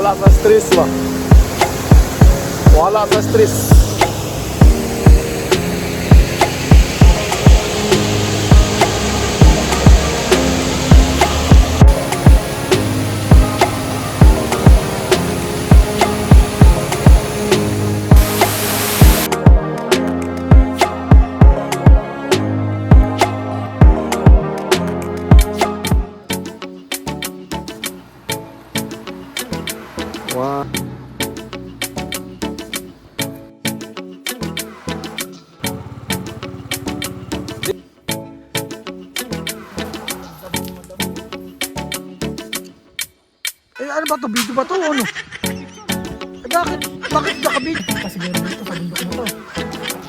Wala sa stress ba? Wala sa stress. Wow. Eh, ano ba to? Video ba to o ano? Eh, bakit? Bakit naka-video? Kasi siguro dito sa bundok na to.